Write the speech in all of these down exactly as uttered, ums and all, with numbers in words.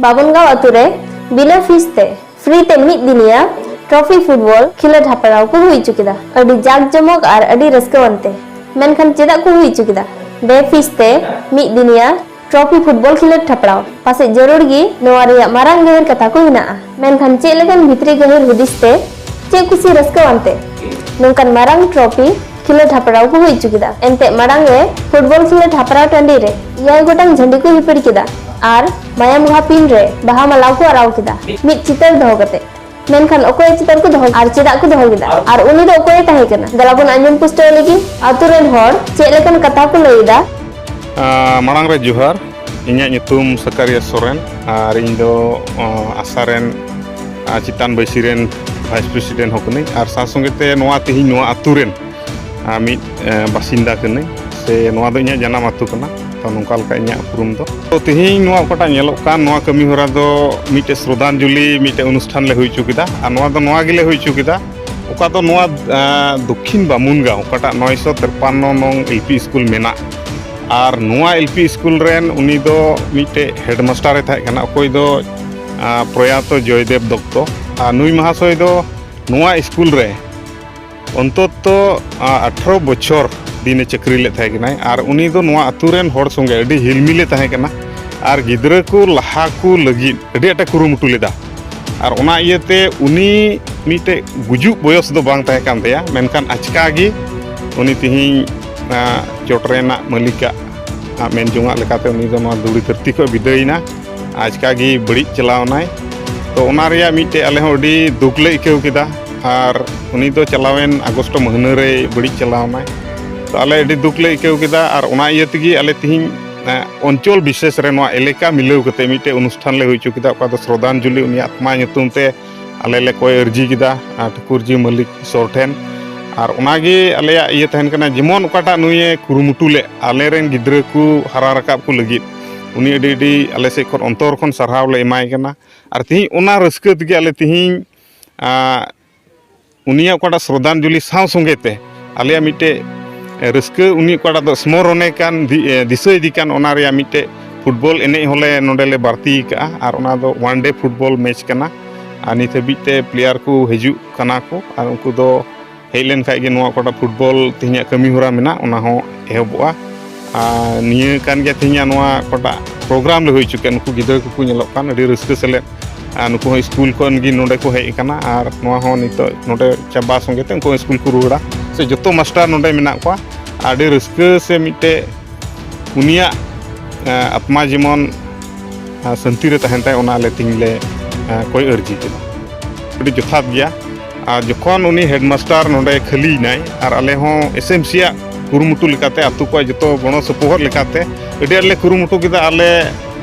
ᱵᱟᱵᱚᱱᱜᱟᱸᱣ ᱟᱛᱳ ᱨᱮ ᱵᱤᱱᱟᱹ ᱯᱷᱤᱥ ᱛᱮ ᱯᱷᱨᱤ ᱛᱮ ᱢᱤᱫ ᱫᱤᱱᱤᱭᱟ ᱴᱨᱚᱯᱷᱤ ᱯᱷᱩᱴᱵᱚᱞ ᱠᱷᱮᱞᱳᱰ ᱦᱮᱯᱨᱟᱣ ᱠᱚ ᱦᱩᱭ ᱦᱚᱪᱚ ᱠᱮᱫᱟ, ᱟᱹᱰᱤ ᱡᱟᱠ ᱡᱚᱢᱚᱠ ᱟᱨ ᱟᱹᱰᱤ ᱨᱟᱹᱥᱠᱟᱹᱣᱟᱱ ᱛᱮ᱾ ᱢᱮᱱᱠᱷᱟᱱ ᱪᱮᱫᱟᱜ ᱠᱚ ᱦᱩᱭ ᱦᱚᱪᱚ ᱠᱮᱫᱟ ᱵᱮ ᱯᱷᱤᱥ ᱛᱮ ᱢᱤᱫ ᱫᱤᱱᱤᱭᱟ ᱴᱨᱚᱯᱷᱤ ᱯᱷᱩᱴᱵᱚᱞ ᱠᱷᱮᱞᱳᱰ ᱦᱮᱯᱨᱟᱣ? ᱯᱟᱥᱮᱡ ᱡᱟᱹᱨᱩᱲ ᱜᱮ ᱱᱚᱣᱟ ᱨᱮᱭᱟᱜ ᱢᱟᱨᱟᱝ ᱜᱟᱹᱦᱤᱨ ᱠᱟᱛᱷᱟ ᱠᱚ ᱦᱮᱱᱟᱜᱼᱟ, ᱢᱮᱱᱠᱷᱟᱱ ᱪᱮᱫ ᱞᱮᱠᱟᱱ ᱵᱷᱤᱛᱨᱤ ᱜᱟᱹᱦᱤᱨ ᱦᱩᱫᱤᱥ ᱛᱮ ᱪᱮᱫ ᱠᱩᱥᱤ ᱨᱟᱹᱥᱠᱟᱹᱣᱟᱱ ᱛᱮ ᱱᱚᱝᱠᱟᱱ ᱢᱟᱨᱟᱝ ᱴᱨᱚᱯᱷᱤ ᱠᱷᱮᱞᱳᱰ ᱦᱮᱯᱨᱟᱣ ᱠᱚ ᱦᱩᱭ ᱦᱚᱪᱚ ᱠᱮᱫᱟ? ᱮᱱᱛᱮ ᱢᱟᱲᱟᱝ ᱨᱮ ᱯᱷᱩᱴᱵᱚᱞ ᱠᱷᱮᱞᱳᱰ ᱦᱮᱯᱨᱟᱣ ᱴᱟᱺᱰᱤ ᱨᱮ ᱮᱭᱟᱭ ᱜᱚᱴᱟᱝ ᱡᱷᱟᱹᱱᱰᱤ ᱠᱚ ᱦᱤᱯᱤᱲ ᱠᱮᱫᱟ ᱟᱨ ᱢᱟᱭᱟᱢ ᱜᱷᱟᱯᱤᱱ ᱨᱮ ᱵᱟᱦᱟ ᱢᱟᱞᱟ ᱠᱚ ᱟᱨᱟᱣ ᱠᱮᱫᱟ ᱢᱤᱫ ᱪᱤᱛᱟᱹᱨ ᱫᱚᱦᱚ ᱠᱟᱛᱮ᱾ ᱢᱮᱱᱠᱷᱟᱱ ᱚᱠᱚᱭᱟᱜ ᱪᱤᱛᱟᱹᱨ ᱠᱚ ᱫᱚᱦᱚ ᱟᱨ ᱪᱮᱫᱟᱜ ᱠᱚ ᱫᱚᱦᱚ ᱠᱮᱫᱟ ᱟᱨ ᱩᱱᱤ ᱫᱚ ᱚᱠᱚᱭᱮ ᱛᱟᱦᱮᱸ ᱠᱟᱱᱟ? ᱫᱮᱞᱟ ᱵᱚᱱ ᱟᱸᱡᱚᱢ ᱯᱩᱥᱴᱟᱹᱣ ᱞᱮᱜᱮ ᱟᱛᱳ ᱨᱮᱱ ᱦᱚᱲ ᱪᱮᱫ ᱞᱮᱠᱟᱱ ᱠᱟᱛᱷᱟ ᱠᱚ ᱞᱟᱹᱭ ᱮᱫᱟ᱾ ᱟᱸ, ᱢᱟᱲᱟᱝ ᱨᱮ ᱡᱚᱦᱟᱨ᱾ ᱤᱧᱟᱹᱜ ᱧᱩᱛᱩᱢ ᱥᱟᱠᱟᱨᱤᱭᱟ ᱥᱚᱨᱮᱱ ᱟᱨ ᱤᱧ ᱫᱚ ᱟᱸ, ᱟᱥᱟ ᱨᱮᱱ ᱟᱸ, ᱪᱮᱛᱟᱱ ᱵᱟᱹᱭᱥᱤ ᱨᱮᱱ ᱵᱷᱟᱭᱤᱥ ᱯᱨᱮᱥᱤᱰᱮᱱᱴ ᱦᱚᱸ ᱠᱟᱹᱱᱟᱹᱧ ᱟᱨ ᱥᱟᱶ ᱥᱚᱸᱜᱮ ᱛᱮ ᱱᱚᱣᱟ ᱛᱮᱦᱮᱧ ᱱᱚᱣᱟ ᱟᱹᱛᱩ ᱨᱮᱱ ᱟᱸ, ᱢᱤᱫ ᱟᱸ, ᱵᱟᱥᱤᱱᱫᱟ ᱠᱟᱹᱱᱟᱹᱧ, ᱥᱮ ᱱᱚᱣᱟ ᱫᱚ ᱤᱧᱟᱹᱜ ᱡᱟᱱᱟᱢ ᱟᱹᱛᱩ ᱠᱟᱱᱟ᱾ ᱛᱚ ᱱᱚᱝᱠᱟ ᱞᱮᱠᱟ ᱤᱧᱟᱹᱜ ᱩᱯᱨᱩᱢ ᱫᱚ᱾ ᱛᱚ ᱛᱮᱦᱮᱧ ᱱᱚᱣᱟ ᱚᱠᱟᱴᱟᱜ ᱧᱮᱞᱚᱜ ᱠᱟᱱ ᱱᱚᱣᱟ ᱠᱟᱹᱢᱤ ᱦᱚᱨᱟ ᱫᱚ ᱢᱤᱫᱴᱮᱡ ᱥᱨᱚᱫᱷᱟᱧᱡᱚᱞᱤ ᱢᱤᱫᱴᱮᱡ ᱚᱱᱩᱥᱴᱷᱟᱱ ᱞᱮ ᱦᱩᱭ ᱦᱚᱪᱚ ᱠᱮᱫᱟ ᱟᱨ ᱱᱚᱣᱟ ᱫᱚ ᱱᱚᱣᱟ ᱜᱮᱞᱮ ᱦᱩᱭ ᱦᱚᱪᱚ ᱠᱮᱫᱟ ᱚᱠᱟ ᱫᱚ ᱱᱚᱣᱟ ᱟᱸ, ᱫᱚᱠᱠᱷᱤᱱ ᱵᱟᱢᱩᱱᱜᱟᱸᱣ ᱚᱠᱟᱴᱟᱜ ᱱᱚᱭᱥᱚ ᱛᱮᱯᱟᱱᱱᱚ ᱱᱚᱝ ᱮᱞ ᱯᱤ ᱥᱠᱩᱞ ᱢᱮᱱᱟᱜ ᱟᱨ ᱱᱚᱣᱟ ᱮᱞ ᱯᱤ ᱥᱠᱩᱞ ᱨᱮᱱ ᱩᱱᱤ ᱫᱚ ᱢᱤᱫᱴᱮᱡ ᱦᱮᱰᱢᱟᱥᱴᱟᱨᱮ ᱛᱟᱦᱮᱸ ᱠᱟᱱᱟ, ᱚᱠᱚᱭ ᱫᱚ ᱟᱸ, ᱯᱨᱚᱭᱟᱛᱚ ᱡᱚᱭᱫᱮᱵ ᱫᱚᱛᱛᱚ᱾ ᱟᱨ ᱱᱩᱭ ᱢᱟᱦᱟᱥᱚᱭ ᱫᱚ ᱱᱚᱣᱟ ᱥᱠᱩᱞ ᱨᱮ ᱚᱱᱛᱚᱛᱚ ᱟᱸ, ᱟᱴᱷᱨᱚ ᱵᱚᱪᱷᱚᱨ ᱫᱤᱱᱮ ᱪᱟᱹᱠᱨᱤ ᱞᱮᱫ ᱛᱟᱦᱮᱸ ᱠᱟᱱᱟᱭ ᱟᱨ ᱩᱱᱤ ᱫᱚ ᱱᱚᱣᱟ ᱟᱹᱛᱩ ᱨᱮᱱ ᱦᱚᱲ ᱥᱚᱸᱜᱮ ᱟᱹᱰᱤ ᱦᱤᱞᱢᱤᱞᱮ ᱛᱟᱦᱮᱸ ᱠᱟᱱᱟ ᱟᱨ ᱜᱤᱫᱽᱨᱟᱹ ᱠᱚ ᱞᱟᱦᱟ ᱠᱚ ᱞᱟᱹᱜᱤᱫ ᱟᱹᱰᱤ ᱟᱸᱴᱮ ᱠᱩᱨᱩᱢᱩᱴᱩ ᱞᱮᱫᱟ᱾ ᱟᱨ ᱚᱱᱟ ᱤᱭᱟᱹᱛᱮ ᱩᱱᱤ ᱢᱤᱫᱴᱮᱡ ᱜᱩᱡᱩᱜ ᱵᱚᱭᱚᱥ ᱫᱚ ᱵᱟᱝ ᱛᱟᱦᱮᱸ ᱠᱟᱱ ᱛᱟᱭᱟ, ᱢᱮᱱᱠᱷᱟᱱ ᱟᱪᱠᱟ ᱜᱮ ᱩᱱᱤ ᱛᱮᱦᱮᱧ ᱟᱸ, ᱪᱚᱴ ᱨᱮᱱᱟᱜ ᱢᱟᱹᱞᱤᱠᱟᱜ ᱟᱸ, ᱢᱮᱱ ᱡᱚᱝᱟᱜ ᱞᱮᱠᱟᱛᱮ ᱩᱱᱤ ᱫᱚ ᱱᱚᱣᱟ ᱫᱷᱩᱲᱤ ᱫᱷᱟᱹᱨᱛᱤ ᱠᱷᱚᱱ ᱵᱤᱫᱟᱹᱭᱮᱱᱟ᱾ ᱟᱪᱠᱟ ᱜᱮ ᱵᱟᱹᱲᱤᱡ ᱪᱟᱞᱟᱣ ᱮᱱᱟᱭ᱾ ᱛᱚ ᱚᱱᱟ ᱨᱮᱭᱟᱜ ᱢᱤᱫᱴᱮᱡ ᱟᱞᱮ ᱦᱚᱸ ᱟᱹᱰᱤ ᱫᱩᱠ ᱞᱮ ᱟᱹᱭᱠᱟᱹᱣ ᱠᱮᱫᱟ ᱟᱨ ᱩᱱᱤ ᱫᱚ ᱪᱟᱞᱟᱣᱮᱱ ᱟᱜᱚᱥᱴ ᱢᱟᱹᱦᱱᱟᱹ ᱨᱮ ᱵᱟᱹᱲᱤᱡ ᱪᱟᱞᱟᱣ ᱮᱱᱟᱭ᱾ ᱛᱚ ᱟᱞᱮ ᱟᱹᱰᱤ ᱫᱩᱠ ᱞᱮ ᱟᱹᱭᱠᱟᱹᱣ ᱠᱮᱫᱟ ᱟᱨ ᱚᱱᱟ ᱤᱭᱟᱹ ᱛᱮᱜᱮ ᱟᱞᱮ ᱛᱮᱦᱮᱧ ᱟᱸ, ᱚᱧᱪᱚᱞ ᱵᱤᱥᱮᱥ ᱨᱮ ᱱᱚᱣᱟ ᱮᱞᱮᱠᱟ ᱢᱤᱞᱟᱹᱣ ᱠᱟᱛᱮ ᱢᱤᱫᱴᱮᱡ ᱚᱱᱩᱥᱴᱷᱟᱱ ᱞᱮ ᱦᱩᱭ ᱦᱚᱪᱚ ᱠᱮᱫᱟ, ᱚᱠᱟ ᱫᱚ ᱥᱨᱚᱫᱷᱟᱧᱡᱚᱞᱤ ᱩᱱᱤᱭᱟᱜ ᱟᱛᱢᱟ ᱧᱩᱛᱩᱢ ᱛᱮ ᱟᱞᱮ ᱞᱮ ᱠᱚᱭ ᱟᱹᱨᱡᱤ ᱠᱮᱫᱟ ᱟᱨ ᱴᱷᱟᱹᱠᱩᱨᱡᱤ ᱢᱟᱹᱞᱤᱠ ᱤᱥᱚᱨ ᱴᱷᱮᱱ᱾ ᱟᱨ ᱚᱱᱟᱜᱮ ᱟᱞᱮᱭᱟᱜ ᱤᱭᱟᱹ ᱛᱟᱦᱮᱱ ᱠᱟᱱᱟ, ᱡᱮᱢᱚᱱ ᱚᱠᱟᱴᱟᱜ ᱱᱩᱭᱮ ᱠᱩᱨᱩᱢᱩᱴᱩ ᱞᱮᱫ ᱟᱞᱮᱨᱮᱱ ᱜᱤᱫᱽᱨᱟᱹ ᱠᱚ ᱦᱟᱨᱟ ᱨᱟᱠᱟᱵ ᱠᱚ ᱞᱟᱹᱜᱤᱫ, ᱩᱱᱤ ᱟᱹᱰᱤ ᱟᱹᱰᱤ ᱟᱞᱮ ᱥᱮᱫ ᱠᱷᱚᱱ ᱚᱱᱛᱚᱨ ᱠᱷᱚᱱ ᱥᱟᱨᱦᱟᱣ ᱞᱮ ᱮᱢᱟᱭ ᱠᱟᱱᱟ᱾ ᱟᱨ ᱛᱮᱦᱮᱧ ᱚᱱᱟ ᱨᱟᱹᱥᱠᱟᱹ ᱛᱮᱜᱮ ᱟᱞᱮ ᱛᱮᱦᱮᱧ ᱟᱸ, ᱩᱱᱤᱭᱟᱜ ᱚᱠᱟᱴᱟᱜ ᱥᱨᱚᱫᱷᱟᱧᱡᱚᱞᱤ ᱥᱟᱶ ᱥᱚᱸᱜᱮ ᱛᱮ ᱟᱞᱮᱭᱟᱜ ᱢᱤᱫᱴᱮᱡ ᱨᱟᱹᱥᱠᱟᱹ, ᱩᱱᱤ ᱚᱠᱟᱴᱟᱜ ᱫᱚ ᱥᱢᱚᱨᱚᱱᱮ ᱠᱟᱱ, ᱫᱤ-, ᱮ, ᱫᱤᱥᱟᱹ ᱤᱫᱤ ᱠᱟᱱ, ᱚᱱᱟ ᱨᱮᱭᱟᱜ ᱢᱤᱫᱴᱮᱡ ᱯᱷᱩᱴᱵᱚᱞ ᱮᱱᱮᱡ ᱦᱚᱸᱞᱮ ᱱᱚᱰᱮ ᱞᱮ ᱵᱟᱹᱲᱛᱤ ᱟᱠᱟᱜᱼᱟ, ᱟᱨ ᱚᱱᱟ ᱫᱚ ᱚᱣᱟᱱ ᱰᱮ ᱯᱷᱩᱴᱵᱚᱞ ᱢᱮᱪ ᱠᱟᱱᱟ᱾ ᱟᱨ ᱱᱤᱛ ᱦᱟᱹᱵᱤᱡ ᱛᱮ ᱯᱞᱮᱭᱟᱨ ᱠᱚ ᱦᱤᱡᱩᱜ ᱠᱟᱱᱟ ᱠᱚ, ᱟᱨ ᱩᱱᱠᱩ ᱫᱚ ᱦᱮᱡ ᱞᱮᱱ ᱠᱷᱟᱡ ᱜᱮ ᱱᱚᱣᱟ ᱚᱠᱟᱴᱟᱜ ᱯᱷᱩᱴᱵᱚᱞ ᱛᱮᱦᱮᱧᱟᱜ ᱠᱟᱹᱢᱤ ᱦᱚᱨᱟ ᱢᱮᱱᱟᱜ, ᱚᱱᱟ ᱦᱚᱸ ᱮᱦᱚᱵᱚᱜᱼᱟ᱾ ᱟᱨ ᱱᱤᱭᱟᱹ ᱠᱟᱱ ᱜᱮᱭᱟ ᱛᱮᱦᱮᱧᱟᱜ ᱱᱚᱣᱟ ᱚᱠᱟᱴᱟᱜ ᱯᱨᱳᱜᱨᱟᱢ ᱞᱮ ᱦᱩᱭ ᱦᱚᱪᱚ ᱠᱮᱫ, ᱱᱩᱠᱩ ᱜᱤᱫᱽᱨᱟᱹ ᱠᱚᱠᱚ ᱧᱮᱞᱚᱜ ᱠᱟᱱ, ᱟᱹᱰᱤ ᱨᱟᱹᱥᱠᱟᱹ ᱥᱮᱞᱮᱫ᱾ ᱟᱨ ᱱᱩᱠᱩ ᱦᱚᱸ ᱥᱠᱩᱞ ᱠᱷᱚᱱ ᱜᱮ ᱱᱚᱰᱮ ᱠᱚ ᱦᱮᱡ ᱟᱠᱟᱱᱟ, ᱟᱨ ᱱᱚᱣᱟ ᱦᱚᱸ ᱱᱤᱛᱚᱜ ᱱᱚᱰᱮ ᱪᱟᱵᱟ ᱥᱚᱸᱜᱮ ᱛᱮ ᱩᱱᱠᱩ ᱦᱚᱸ ᱥᱠᱩᱞ ᱠᱚ ᱨᱩᱣᱟᱹᱲᱟ, ᱥᱮ ᱡᱚᱛᱚ ᱢᱟᱥᱴᱟᱨ ᱱᱚᱰᱮ ᱢᱮᱱᱟᱜ ᱠᱚᱣᱟ᱾ ᱟᱹᱰᱤ ᱨᱟᱹᱥᱠᱟᱹ ᱥᱮ ᱢᱤᱫᱴᱮᱡ ᱩᱱᱤᱭᱟᱜ, ᱮᱸ, ᱟᱛᱢᱟ ᱡᱮᱢᱚᱱ, ᱮᱸ, ᱥᱟᱹᱱᱛᱤ ᱨᱮ ᱛᱟᱦᱮᱱ ᱛᱟᱭ, ᱚᱱᱟ ᱟᱞᱮ ᱛᱮᱦᱮᱧ ᱞᱮ, ᱮᱸ, ᱠᱚᱭ ᱟᱹᱨᱡᱤ ᱠᱮᱫᱟ᱾ ᱟᱹᱰᱤ ᱡᱚᱛᱷᱟᱛ ᱜᱮᱭᱟ᱾ ᱟᱨ ᱡᱚᱠᱷᱚᱱ ᱩᱱᱤ ᱦᱮᱰᱢᱟᱥᱴᱟᱨ ᱱᱚᱰᱮ ᱠᱷᱟᱹᱞᱤᱭᱮᱱᱟᱭ, ᱟᱨ ᱟᱞᱮ ᱦᱚᱸ ᱮᱥ ᱮᱢ ᱥᱤ ᱟᱜ ᱠᱩᱨᱩᱢᱩᱴᱩ ᱞᱮᱠᱟᱛᱮ, ᱟᱛᱳ ᱠᱚᱣᱟᱜ ᱡᱚᱛᱚ ᱜᱚᱲᱚ ᱥᱚᱯᱚᱦᱚᱫ ᱞᱮᱠᱟᱛᱮ ᱟᱹᱰᱤ ᱟᱸᱴ ᱞᱮ ᱠᱩᱨᱩᱢᱩᱴᱩ ᱠᱮᱫᱟ᱾ ᱟᱞᱮ,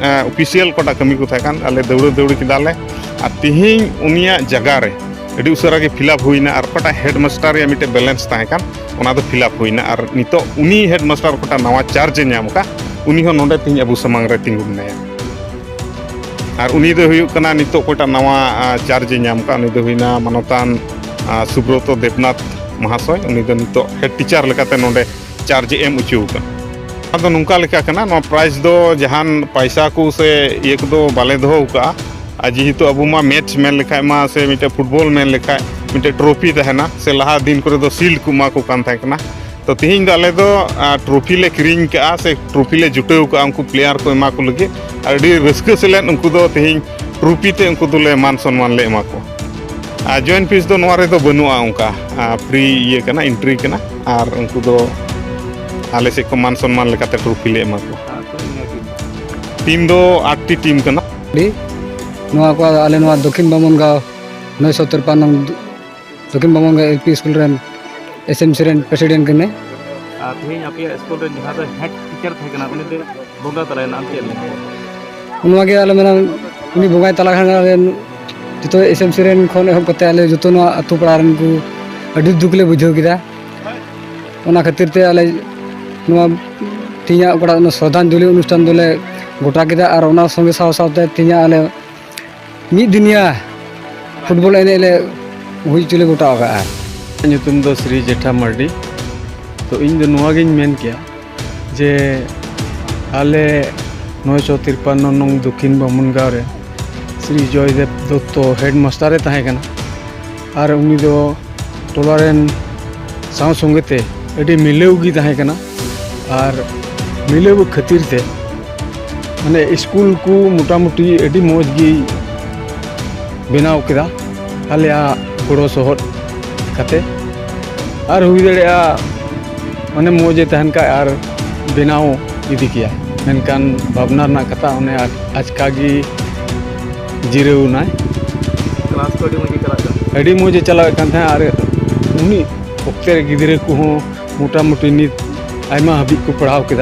ᱮᱸ, ᱚᱯᱷᱤᱥᱤᱭᱟᱞ ᱚᱠᱟᱴᱟᱜ ᱠᱟᱹᱢᱤ ᱠᱚ ᱛᱟᱦᱮᱸ ᱠᱟᱱ, ᱟᱞᱮ ᱫᱟᱹᱣᱲᱟᱹ ᱫᱟᱹᱣᱲᱤ ᱠᱮᱫᱟᱞᱮ᱾ ᱟᱨ ᱛᱮᱦᱮᱧ ᱩᱱᱤᱭᱟᱜ ᱡᱟᱭᱜᱟ ᱨᱮ ᱟᱹᱰᱤ ᱩᱥᱟᱹᱨᱟ ᱜᱮ ᱯᱷᱤᱞᱟᱯ ᱦᱩᱭᱱᱟ, ᱟᱨ ᱚᱠᱟᱴᱟᱜ ᱦᱮᱰᱢᱟᱥᱴᱟᱨ ᱨᱮᱭᱟᱜ ᱢᱤᱫᱴᱮᱡ ᱵᱮᱞᱮᱱᱥ ᱛᱟᱦᱮᱸ ᱠᱟᱱ, ᱚᱱᱟ ᱫᱚ ᱯᱷᱤᱞᱟᱯ ᱦᱩᱭᱱᱟ᱾ ᱟᱨ ᱱᱤᱛᱚᱜ ᱩᱱᱤ ᱦᱮᱰᱢᱟᱥᱴᱟᱨ ᱚᱠᱟᱴᱟᱜ ᱱᱟᱣᱟ ᱪᱟᱨᱡᱽ ᱮ ᱧᱟᱢ ᱟᱠᱟᱫ, ᱩᱱᱤ ᱦᱚᱸ ᱱᱚᱰᱮ ᱛᱮᱦᱮᱧ ᱟᱵᱚ ᱥᱟᱢᱟᱝ ᱨᱮ ᱛᱤᱸᱜᱩ ᱢᱮᱱᱟᱭᱟ᱾ ᱟᱨ ᱩᱱᱤ ᱫᱚ ᱦᱩᱭᱩᱜ ᱠᱟᱱᱟ ᱱᱤᱛᱚᱜ ᱚᱠᱚᱭᱴᱟᱜ ᱱᱟᱣᱟ, ᱟ, ᱪᱟᱨᱡᱽ ᱮ ᱧᱟᱢ ᱟᱠᱟᱫ, ᱩᱱᱤ ᱫᱚ ᱦᱩᱭᱱᱟ ᱢᱟᱱᱚᱛᱟᱱ, ᱟ, ᱥᱩᱵᱨᱚᱛᱚ ᱫᱮᱵᱽᱱᱟᱛᱷ ᱢᱚᱦᱟᱥᱚᱭ᱾ ᱩᱱᱤ ᱫᱚ ᱱᱤᱛᱚᱜ ᱦᱮᱰ ᱴᱤᱪᱟᱨ ᱞᱮᱠᱟᱛᱮ ᱱᱚᱰᱮ ᱪᱟᱨᱡᱽ ᱮ ᱮᱢ ᱦᱚᱪᱚ ᱟᱠᱟᱫ᱾ ᱟᱫᱚ ᱱᱚᱝᱠᱟ ᱞᱮᱠᱟ ᱠᱟᱱᱟ, ᱱᱚᱣᱟ ᱯᱨᱟᱭᱤᱡᱽ ᱫᱚ ᱡᱟᱦᱟᱱ ᱯᱟᱭᱥᱟ ᱠᱚ ᱥᱮ ᱤᱭᱟᱹ ᱠᱚᱫᱚ ᱵᱟᱞᱮ ᱫᱚᱦᱚ ᱟᱠᱟᱫᱼᱟ᱾ ᱟᱨ ᱡᱮᱦᱮᱛᱩ ᱟᱵᱚ ᱢᱟ ᱢᱮᱪ ᱢᱮᱱ ᱞᱮᱠᱷᱟᱡ ᱢᱟ, ᱥᱮ ᱢᱤᱫᱴᱮᱡ ᱯᱷᱩᱴᱵᱚᱞ ᱢᱮᱱ ᱞᱮᱠᱷᱟᱡ ᱢᱤᱫᱴᱮᱡ ᱴᱨᱚᱯᱷᱤ ᱛᱟᱦᱮᱱᱟ, ᱥᱮ ᱞᱟᱦᱟ ᱫᱤᱱ ᱠᱚᱨᱮ ᱫᱚ ᱥᱤᱞᱰ ᱠᱚ ᱮᱢᱟ ᱠᱚ ᱠᱟᱱ ᱛᱟᱦᱮᱸ ᱠᱟᱱᱟ᱾ ᱛᱚ ᱛᱮᱦᱮᱧ ᱫᱚ ᱟᱞᱮ ᱫᱚ, ᱟ, ᱴᱨᱚᱯᱷᱤ ᱞᱮ ᱠᱤᱨᱤᱧ ᱠᱟᱜᱼᱟ, ᱥᱮ ᱴᱨᱚᱯᱷᱤ ᱞᱮ ᱡᱩᱴᱟᱹᱣ ᱠᱟᱜᱼᱟ ᱩᱱᱠᱩ ᱯᱞᱮᱭᱟᱨ ᱠᱚ ᱮᱢᱟ ᱠᱚ ᱞᱟᱹᱜᱤᱫ᱾ ᱟᱹᱰᱤ ᱨᱟᱹᱥᱠᱟᱹ ᱥᱮᱞᱮᱫ ᱩᱱᱠᱩ ᱫᱚ ᱛᱮᱦᱮᱧ ᱴᱨᱚᱯᱷᱤ ᱛᱮ ᱩᱱᱠᱩ ᱫᱚᱞᱮ ᱢᱟᱱ ᱥᱚᱱᱢᱟᱱ ᱞᱮ ᱮᱢᱟ ᱠᱚᱣᱟ᱾ ᱟᱨ ᱡᱚᱭᱮᱱ ᱯᱷᱤᱥ ᱫᱚ ᱱᱚᱣᱟ ᱨᱮᱫᱚ ᱵᱟᱹᱱᱩᱜᱼᱟ, ᱚᱱᱠᱟ, ᱟ, ᱯᱷᱨᱤ ᱤᱭᱟᱹ ᱠᱟᱱᱟ, ᱮᱱᱴᱨᱤ ᱠᱟᱱᱟ, ᱟᱨ ᱩᱱᱠᱩ ᱫᱚ ᱟᱞᱮ ᱥᱮᱫ ᱠᱷᱚᱱ ᱢᱟᱱ ᱥᱚᱱᱢᱟᱱ ᱞᱮᱠᱟᱛᱮ ᱴᱨᱚᱯᱷᱤ ᱞᱮ ᱮᱢᱟ ᱠᱚᱣᱟ᱾ ᱴᱤᱢ ᱫᱚ ᱟᱴ ᱴᱤ ᱴᱤᱢ ᱠᱟᱱᱟ᱾ ᱟᱹᱰᱤ ᱱᱚᱣᱟ ᱠᱚ ᱟᱞᱮ ᱱᱚᱣᱟ ᱫᱚᱠᱷᱤᱱ ᱵᱟᱢᱚᱱᱜᱟᱸᱣ ᱱᱚᱭᱥᱚ ᱛᱤᱨᱯᱟᱱ ᱱᱚᱝ ᱫᱚᱠᱷᱤᱱ ᱵᱟᱢᱚᱱᱜᱟᱸᱣ ᱮᱞ ᱯᱤ ᱥᱠᱩᱞ ᱨᱮᱱ ᱮᱥ ᱮᱢ ᱥᱤ ᱨᱮᱱ ᱯᱨᱮᱥᱤᱰᱮᱱᱴ ᱠᱟᱹᱱᱟᱹᱧ᱾ ᱟᱨ ᱛᱮᱦᱮᱧ ᱟᱯᱮᱭᱟᱜ ᱥᱠᱩᱞ ᱨᱮᱱ ᱡᱟᱦᱟᱸ ᱫᱚ ᱦᱮᱰ ᱴᱤᱪᱟᱨ ᱛᱟᱦᱮᱸ ᱠᱟᱱᱟ, ᱩᱱᱤ ᱫᱚ ᱵᱚᱸᱜᱟ ᱛᱟᱞᱟᱭᱮᱱᱟ, ᱟᱢ ᱪᱮᱫ ᱞᱮᱠᱟ? ᱱᱚᱣᱟ ᱜᱮ ᱟᱞᱮ ᱢᱮᱱᱟ, ᱩᱱᱤ ᱵᱚᱸᱜᱟᱭ ᱛᱟᱞᱟ ᱠᱷᱟᱱ ᱟᱞᱮ ᱡᱚᱛᱚ ᱮᱥ ᱮᱢ ᱥᱤ ᱨᱮᱱ ᱠᱷᱚᱱ ᱮᱦᱚᱵ ᱠᱟᱛᱮ ᱟᱞᱮ ᱡᱚᱛᱚ ᱱᱚᱣᱟ ᱟᱹᱛᱩ ᱯᱟᱲᱟ ᱨᱮᱱ ᱠᱚ ᱟᱹᱰᱤ ᱫᱩᱠ ᱞᱮ ᱵᱩᱡᱷᱟᱹᱣ ᱠᱮᱫᱟ᱾ ᱚᱱᱟ ᱠᱷᱟᱹᱛᱤᱨ ᱛᱮ ᱟᱞᱮ ᱱᱚᱣᱟ ᱛᱮᱦᱮᱧᱟᱜ ᱚᱠᱟᱴᱟᱜ ᱚᱱᱟ ᱥᱨᱚᱫᱷᱟᱧᱡᱚᱞᱤ ᱚᱱᱩᱥᱴᱷᱟᱱ ᱫᱚᱞᱮ ᱜᱚᱴᱟ ᱠᱮᱫᱟ, ᱟᱨ ᱚᱱᱟ ᱥᱚᱸᱜᱮ ᱥᱟᱶ ᱥᱟᱶᱛᱮ ᱛᱮᱦᱮᱧᱟᱜ ᱟᱞᱮ ᱢᱤᱫ ᱫᱤᱱᱤᱭᱟ ᱯᱷᱩᱴᱵᱚᱞ ᱮᱱᱮᱡ ᱞᱮ ᱦᱩᱭ ᱦᱚᱪᱚ ᱞᱮ ᱜᱚᱴᱟ ᱟᱠᱟᱫᱼᱟ᱾ ᱧᱩᱛᱩᱢ ᱫᱚ ᱥᱨᱤ ᱡᱮᱴᱷᱟ ᱢᱟᱨᱰᱤ᱾ ᱛᱚ, ᱤᱧ ᱫᱚ ᱱᱚᱣᱟ ᱜᱤᱧ ᱢᱮᱱ ᱠᱮᱭᱟ ᱡᱮ ᱟᱞᱮ ᱱᱚᱭᱥᱚ ᱛᱤᱨᱯᱟᱱᱱᱚ ᱱᱚᱝ ᱫᱚᱠᱠᱷᱤᱱ ᱵᱟᱢᱩᱱ ᱜᱟᱶ ᱨᱮ ᱥᱨᱤ ᱡᱚᱭᱫᱮᱵ ᱫᱚᱛᱛᱚ ᱦᱮᱰᱢᱟᱥᱴᱟᱨ ᱮ ᱛᱟᱦᱮᱸ ᱠᱟᱱᱟ᱾ ᱟᱨ ᱩᱱᱤ ᱫᱚ ᱴᱚᱞᱟ ᱨᱮᱱ ᱥᱟᱶ ᱥᱚᱸᱜᱮ ᱛᱮ ᱟᱹᱰᱤ ᱢᱤᱞᱟᱹᱣ ᱜᱮ ᱛᱟᱦᱮᱸ ᱠᱟᱱᱟ᱾ ᱟᱨ ᱢᱤᱞᱟᱹᱣ ᱠᱷᱟᱹᱛᱤᱨ ᱛᱮ ᱢᱟᱱᱮ ᱥᱠᱩᱞ ᱠᱚ ᱢᱚᱴᱟᱢᱩᱴᱤ ᱟᱹᱰᱤ ᱢᱚᱡᱽ ᱜᱮ ᱵᱮᱱᱟᱣ ᱠᱮᱫᱟ ᱟᱞᱮᱭᱟᱜ ᱜᱚᱲᱚ ᱥᱚᱦᱚᱫ ᱠᱟᱛᱮ᱾ ᱟᱨ ᱦᱩᱭ ᱫᱟᱲᱮᱭᱟᱜᱼᱟ ᱢᱟᱱᱮ ᱢᱚᱡᱽ ᱮ ᱛᱟᱦᱮᱱ ᱠᱷᱟᱡ ᱟᱨ ᱵᱮᱱᱟᱣ ᱤᱫᱤ ᱠᱮᱭᱟ, ᱢᱮᱱᱠᱷᱟᱱ ᱵᱷᱟᱵᱽᱱᱟ ᱨᱮᱱᱟᱜ ᱠᱟᱛᱷᱟ, ᱚᱱᱮ ᱟᱪᱠᱟ ᱜᱮ ᱡᱤᱨᱟᱹᱣ ᱮᱱᱟᱭ᱾ ᱠᱞᱟᱥ ᱠᱚ ᱟᱹᱰᱤ ᱢᱚᱡᱽ ᱜᱮ ᱪᱟᱞᱟᱜ ᱠᱟᱱᱟ᱾ ᱟᱹᱰᱤ ᱢᱚᱡᱽ ᱮ ᱪᱟᱞᱟᱣᱮᱫ ᱠᱟᱱ ᱛᱟᱦᱮᱸᱫ᱾ ᱟᱨ ᱩᱱᱤ ᱚᱠᱛᱮ ᱨᱮ ᱜᱤᱫᱽᱨᱟᱹ ᱠᱚᱦᱚᱸ ᱢᱚᱴᱟᱢᱩᱴᱤ ᱱᱤᱛ ᱟᱭᱢᱟ ᱦᱟᱹᱵᱤᱡ ᱠᱚ ᱯᱟᱲᱦᱟᱣ ᱠᱮᱫᱟ᱾